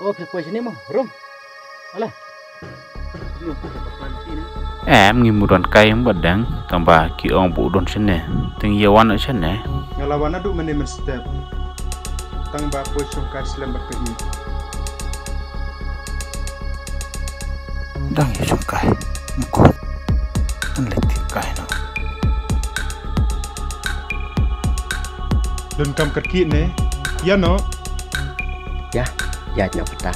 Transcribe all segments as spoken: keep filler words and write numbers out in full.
O, phi poi shane mo, rum. Ala. Em, ngi mut wan kai ym pat dang, tang ba ki ong ba u don shane. Te ngi ïa wan noh shane. Nga la wan naduh mynne mynstep. Tang ba poi shongkai slem bad ka ïing. Dang ïa shongkai. Mkut. Yn leit tip kai noh. Donkam kyrkieh ne? Ïa noh. Ïa, ïa noh kata.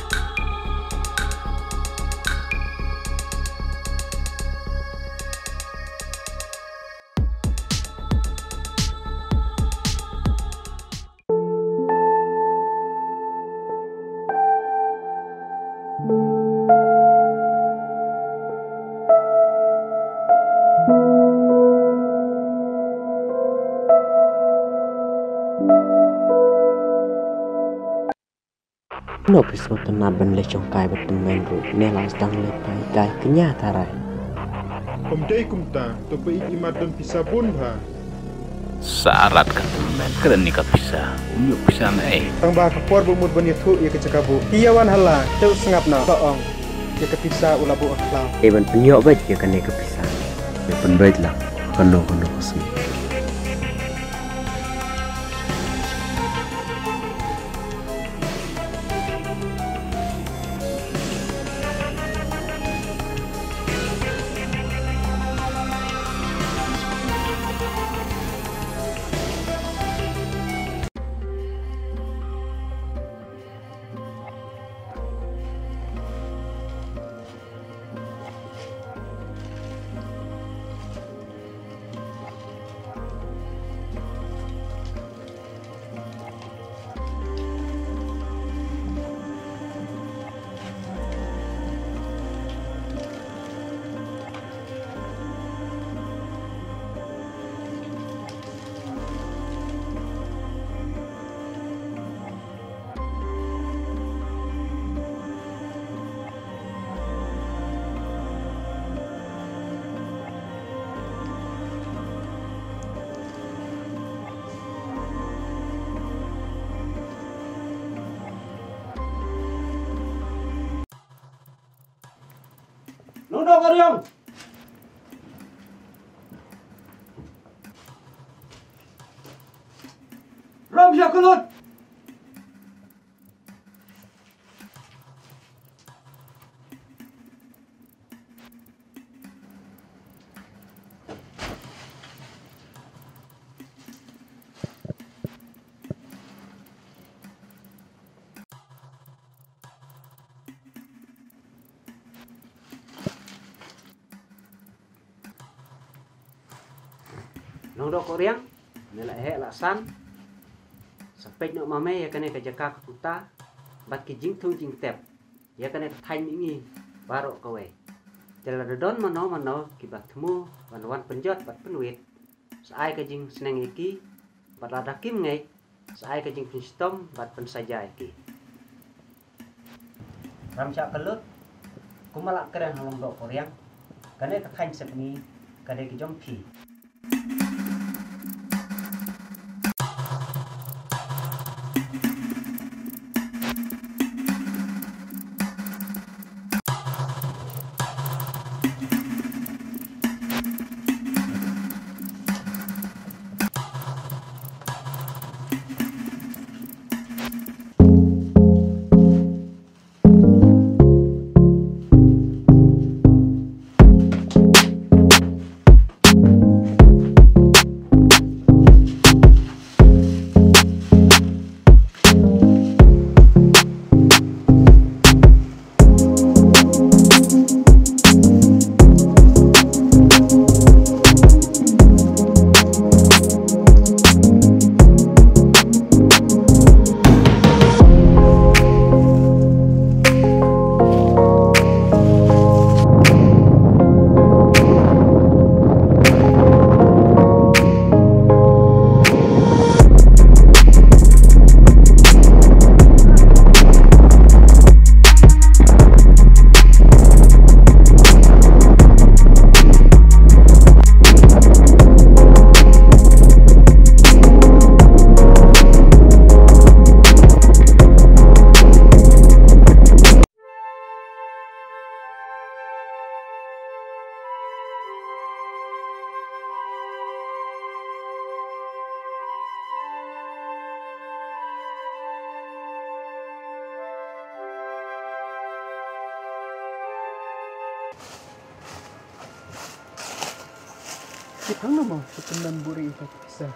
Kumno phi sngewtynnat ban leit shongkai bad tymmen ruh ne la sdang leit phai kai kñia tharai. Ym dei kumta, to peit imat don pisa bun bha. Sa rat ka tymmen, kren ïa ka pisa. Um ïoh pisa na ei. Tang ba ka por ba mut ban ïathuh ïa ka jaka buh. Phi ïa wan hala, te u sngap noh, ka ong. Ïa ka pisa u la buh ha khlaw. Te ban pynïoh beit ïa kane ka pisa. Ïa pynbeit lang, kano kano ka sngi. Nongdoh Koryong. Rom sha ka lut. Nongdoh Koryong, me la heh la san. Sa peit noh ma me ïa kane ka jaka ka puta bad ki jingthung jingtep ïa kane ka thaiñ mihngi baroh kawei. Te lada don mano mano kiba thmu ban wan pynjot bad pynwit, sa ai ka jingsneng ïa ki, bad lada kim ngeit, sa ai ka jingpynshitom bad pynsaja ïa ki. Ram sha ka lut, kumba la kren ha Nongdoh Koryong, kane ka thaiñ sepngi ka dei ka jong phi. Ki phang na mo, ki pynlong buri ka pisa.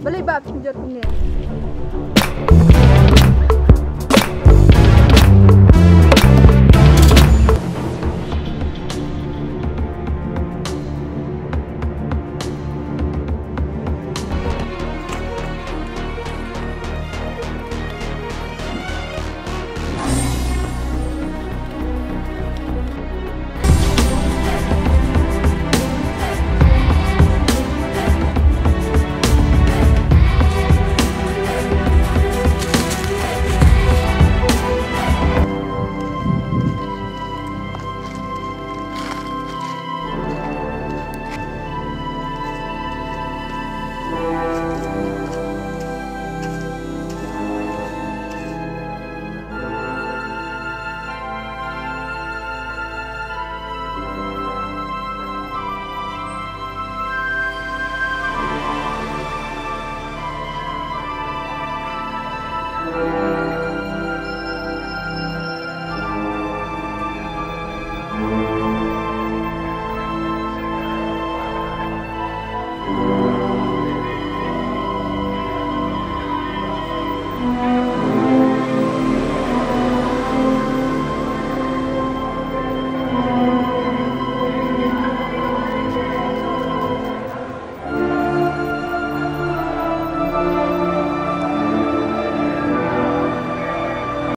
Balei ba pynjot kumne?